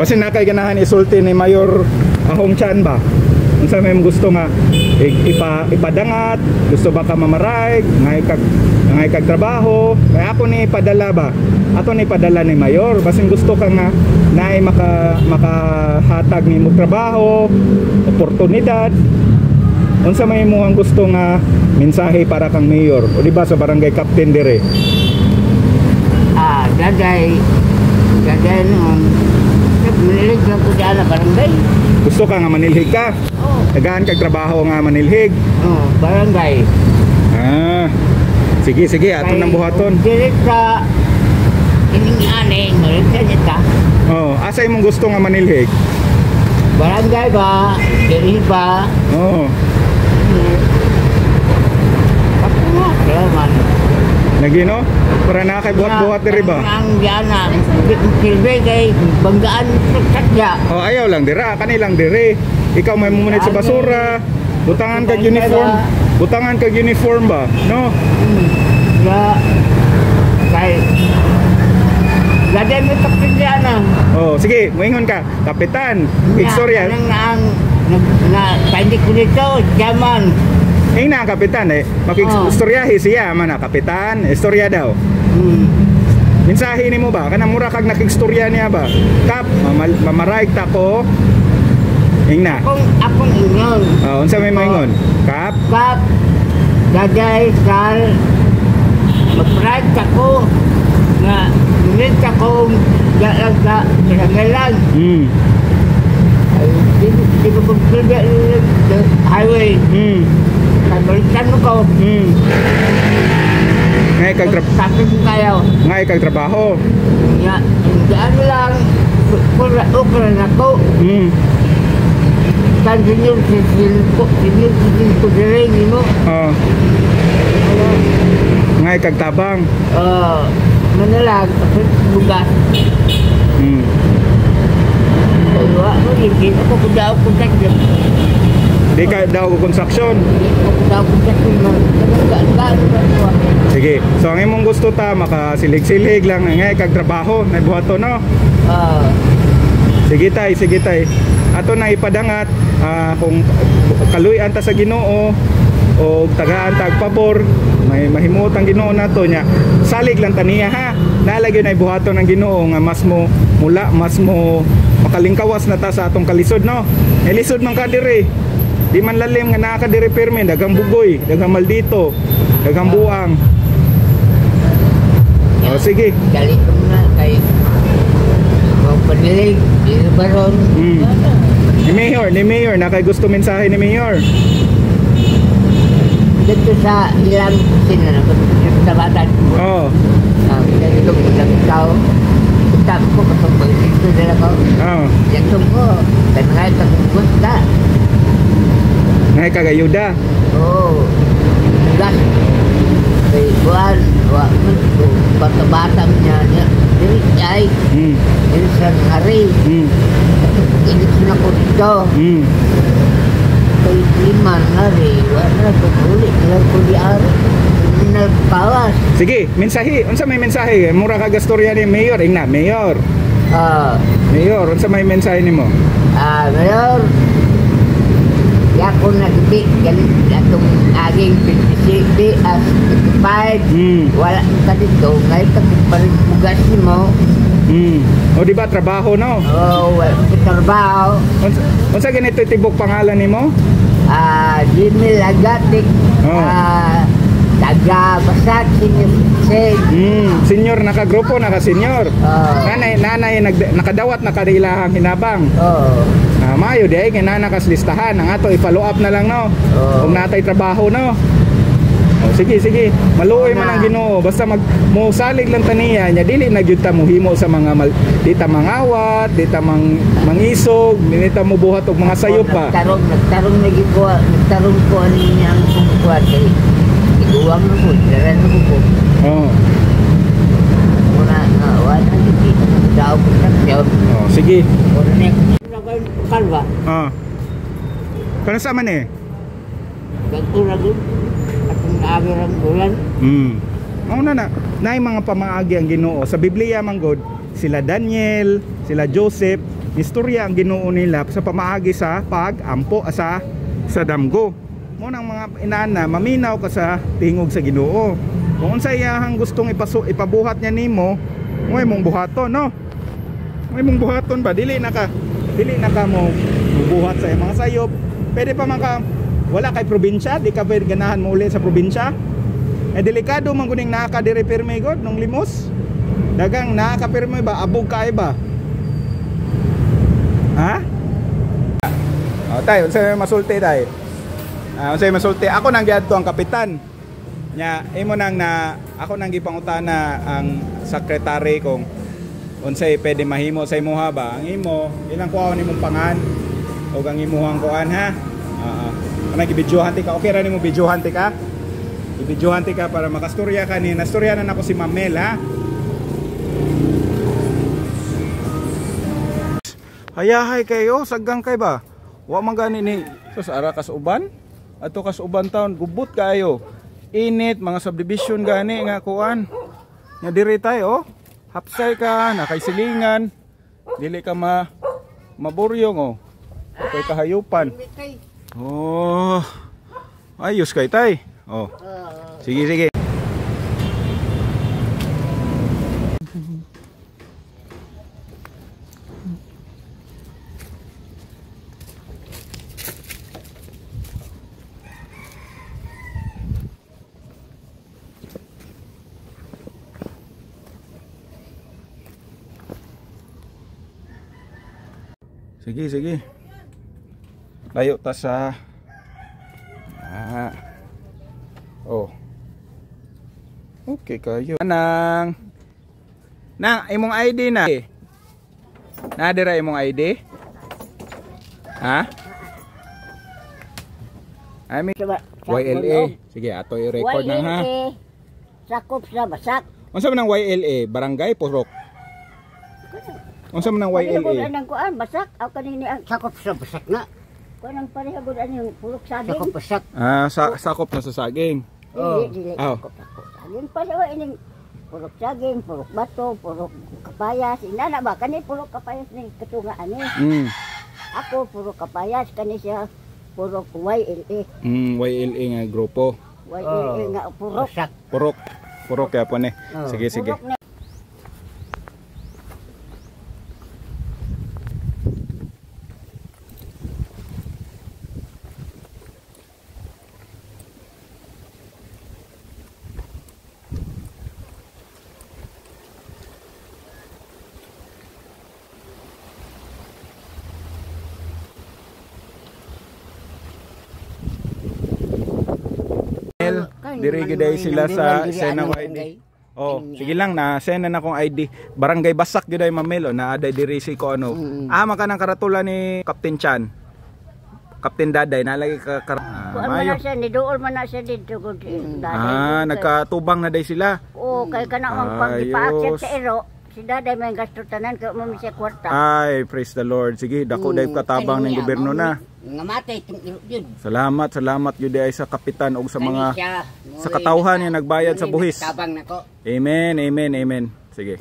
Basin na kay ganahan isulti ni Mayor Ahong Chan ba? Unsa may imong gusto nga ipadangat, gusto ba ka mamaraig, ngay kag trabaho, kay ako ni ipadala ba? Ato ni ipadala ni Mayor, basin gusto ka nga naay makahatag nimo trabaho, oportunidad. Unsa may imong gusto nga mensahe para kang mayor o di ba sa barangay captain dire? Ah, daday. Daday noon. Manilig lang ko dyan na barangay. Gusto ka nga manilhig ka? Oo. Tagaan kag trabaho nga manilhig. Oh, barangay. Ah. Sige, sige, ato nang buhaton. Dili sa ining ani, malit sa. Oh, asa imong gusto nga manilhig? Barangay ba? Dili ba? Oo. Ako nga, kaya man. Lagi no? Para na kay buhat-buhat diri ba? Ang diyan na, silbi kay banggaan sa katya. Oh, ayaw lang dira, kanilang dire. Ikaw may mumunit sa basura. Butangan kag uniform. Butangan kag uniform ba? No? Ya, kay Gaday mo tapin diyan na. Oh, sige, moingon ka. Kapitan, istorya. Anang ang na paindi ko dito, jaman. Eh na kapitan eh. Makikistoryahi siya man na kapitan. Istorya daw. Mensahe nimo ba? Kanang mura kag nakigstorya niya ba? Kap, mamaraig ta ko. Ingna. Akong akong ingon. Oh, unsa may moingon? Kap, Kap, daday, sal, mag-pride ako nga ngunit ako galang sa kalangalan. Ay, di ko pagpilga sa highway. Kabalikan mo ko. Ngay kag Sakit mo kayo. Ngay kag trabaho. Nga, ano lang, kura, okra na ko. Kan senior citizen ko, senior citizen ko dire nimo. Oh, ngay kag tabang. Manalag, bugas. Kaya mo, hindi ako kudaw construction. Di ka daw construction. Hindi ako kudaw construction. Gaan. Sige. So ang imong gusto ta makasilig-silig lang ngay kag trabaho, nay buhaton no. Sige tay, sige tay. Ato na ipadangat kung kaluy-an ta sa Ginoo o tagaan ta og pabor, may mahimuot ang Ginoo nato nya. Salig lang ta niya ha. Nalagyo na ibuhaton ng Ginoo nga mas mo mula mas mo makalingkawas na ta sa atong kalisod no. Eh, lisod man ka dire. Di man lalim nga naa ka dire pirmi, daghang bugoy, daghang maldito, daghang buang. O sige. Dali ko na kay kung panilig, di na baron. Ni Mayor, na kay gusto mensahe ni Mayor. Dito sa ilang sina na sa batan. Oh. Ah, dito ko sa tao. Kita ko kapag pag-dito nila ko. Oh. Yan ko. Kaya nga gusta. Ngay kagayuda. Oo. Gas. Kay buwan, wa man ko bata-bata niya niya. Dili ay dili sa hari. Init na ko dito. Kay lima hari, wa na ko uli, na ko di ari. Nagpawas. Sige, mensahe. Unsa may mensahe? Mura ka gastorya ni Mayor. Ingna, Mayor. Mayor, unsa may mensahe nimo? Ah, Mayor. Yako na gabi, galit atong aging 56 as 55. Wala ka dito, ngayon ka palit bugas mo. O di ba trabaho no? Oh, wala ka trabaho. Unsa ganito tibok pangalan nimo? Ah, Jimmy Lagatic. Oh. Ah, taga Basat, senior citizen. Senior naka grupo naka senior. Oh. Nanay nanay nakadawat na kadilahang hinabang. Oh. Ah, maayo di ay kay nana kas listahan ang ato i-follow up na lang no. Oh. Kung natay trabaho no. Oh, sige sige, maluoy man ang Na. Ginoo basta mag mosalig lang taniya nya dili na gyud ta mohimo sa mga di ta mangawat, di ta mangisog, dili ta mobuhat og mga sayop pa. Nagtarong lagi ko, nagtarong ko ano niya ang kumukuha kay iguwang na ko, dara na ko. Oh. Muna, nga, wala na dito, daw ko sa siya. Oh, sige. Muna na yung kalwa. Oh. Kano sa man eh? Gaguragun. Atong naagirang ulan. Mao na na. Naay mga pamaagi ang Ginoo. Sa Biblia man god, sila Daniel, sila Joseph, Istorya ang Ginoo nila sa pamaagi sa pag-ampo sa damgo. Mo nang mga inana, maminaw ka sa tingog sa Ginoo. Kung unsa iyahang gustong ipabuhat niya nimo, mo imong buhaton, no? Mo imong buhaton ba, dili na ka mo buhat sa mga sayop. Pwede pa man ka wala kay probinsya, di ka pwede ganahan mo uli sa probinsya. Eh delikado man kuning naa ka diri pirmi god nung limos. Dagang naa ka pirmi ba, abog ka ba? Ha? Oh, tay, unsa may masulti tay? Unsa may masulti? Ako nang giadto ang kapitan. Nya imo nang na ako nang gipangutana ang sekretary kung unsay pwede mahimo sa imuha ba. Ang imo, ilang kuhaon nimong pangan ug ang imuhang kuan ha. Kanang gibidyohan ti ka. Okay ra nimo bidyohan ti ka? Ibidyohan ti ka para makastorya ka ni. Nastorya na nako si Mamel ha. Hayahay kayo, sagang kay ba? Wa man gani ni. Sus ara kas uban? Ato kas uban town, gubot kaayo. Init mga subdivision gani nga kuan. Nga diri tayo, oh. Hapsay ka, nakay silingan. Dili ka maburyong oh. Okay kahayupan. Oh. Ayos kay tay. Oh. Sige sige. Sige, sige. Layo ta sa Oh. Okay kayo. Nang nang imong ID na. Na dira imong ID? Ha? Ami YLA. Sige, ato i-record nang ha. Sakop sa Basak. Unsa man ang YLA? Barangay Purok. Unsa man ang YLA? Anang kuan Basak aw kanini ang sakop sa Basak na. Kuan ang pareha gud ani purok saging. Sakop Basak. Ah, sakop na sa saging. Oh. Sakop saging pa sa ining purok saging, purok bato, purok kapayas. Inana ba kani purok kapayas ning katunga ani. Ako purok kapayas kani siya purok YLA. YLA nga grupo. YLA nga purok. Basak. Purok. Purok kaya po ni. Sige sige. Diri giday sila sa send ng ID. Oh, sige lang na send na akong ID. Barangay Basak giday Mamelo na aday diri si ko ano. Ah, maka nang karatula ni Captain Chan. Captain Daday nalagi ka mayo. Man siya ni duol man na siya didto gud. Ah, nagkatubang na day sila. Oo, kay kana ang pagipaakyat sa iro. Si Daday may gasto tanan kay mo siya kwarta. Ay, praise the Lord. Sige, dako day katabang ning gobyerno na. Ngamatay itong iro yun. Salamat, salamat yun ay sa kapitan o sa mga sa katawhan nga nagbayad sa buhis. Tabang nako. Amen, amen, amen. Sige.